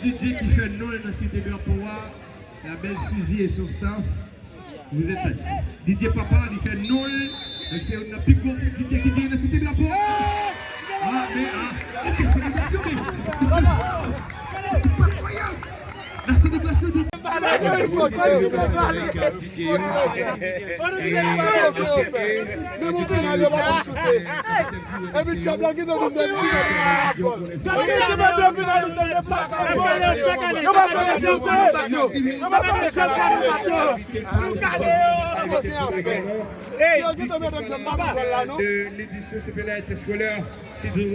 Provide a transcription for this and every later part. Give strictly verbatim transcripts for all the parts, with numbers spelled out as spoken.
D J ki fè non l nan Site Drapo a, la belle Suzy et son staff, vous êtes salués. D J Papa, li fè non l, donk se youn nan pi gwo D J ki genyen nan Site Drapo a. Ah, men, ah, ok, selebrasyon, men, men se fou, se pa kwayab. La selebrasyon de Hey, de l'édition Chevalier Scolaire.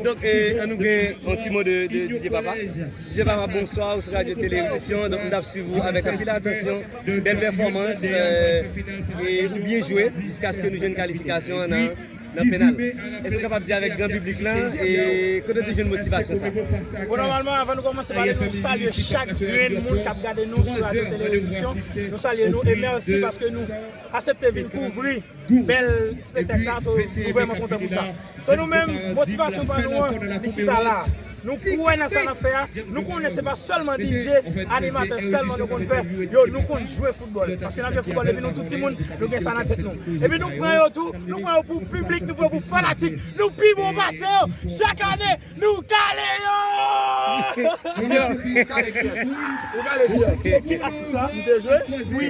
Donk, eh, ann nou gen yon ti mo de, de D J Papa. D J Papa, bonswa, ou sou Radyo Tele Revolisyon. Donk, nou t ap swiv ou avèk anpil atansyon. Bèl pèfòmans, eh, e ou byen jwe jiskaske nou jwenn kalifikasyon an nan, nan final. Èske w kapab di avèk gran piblik lan, eh, kote w te jwenn motivasyon sa? Bon, nòmalman, avan nou kòmanse pale, nou salye chak grenn moun k ap gade nou sou Radyo Tele Revolisyon. Nou salye nou e mèsi paske nou aksepte vin kouvri bèl espektak sa, so, nou vrèman kontan pou sa. So, nou menm, motivasyon pa nou an, nou chita la. Nou kwè nan sa n ap fè a, nou konnen se pa sèlman D J, animatè sèlman nou konn fè, yo, nou konn jwe foutbòl. Paske n ap jwe foutbòl depi nou tout timoun, nou gen sa nan tèt nou. Epi nou pran yo tou, nou pran yo pou piblik, nou pran yo pou fanatik, nou pi bon pase yo. Chak ane, nou kale yo! Ou kale kiyès? Ou kale kiyès? Ekip atis la, m te jwe, wi,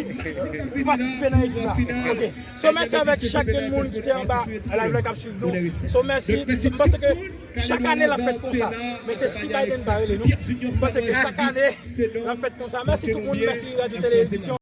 m patisipe nan ekip la. Ok. So, mèsi avèk chak grenn moun ki te anba live la k ap swiv nou. So, mèsi. M panse ke chak ane l ap fèt konsa. Men se si Biden pa rele nou. M panse ke chak ane l ap fèt konsa. Mèsi tout moun. Mèsi Radyo Tele Revolisyon.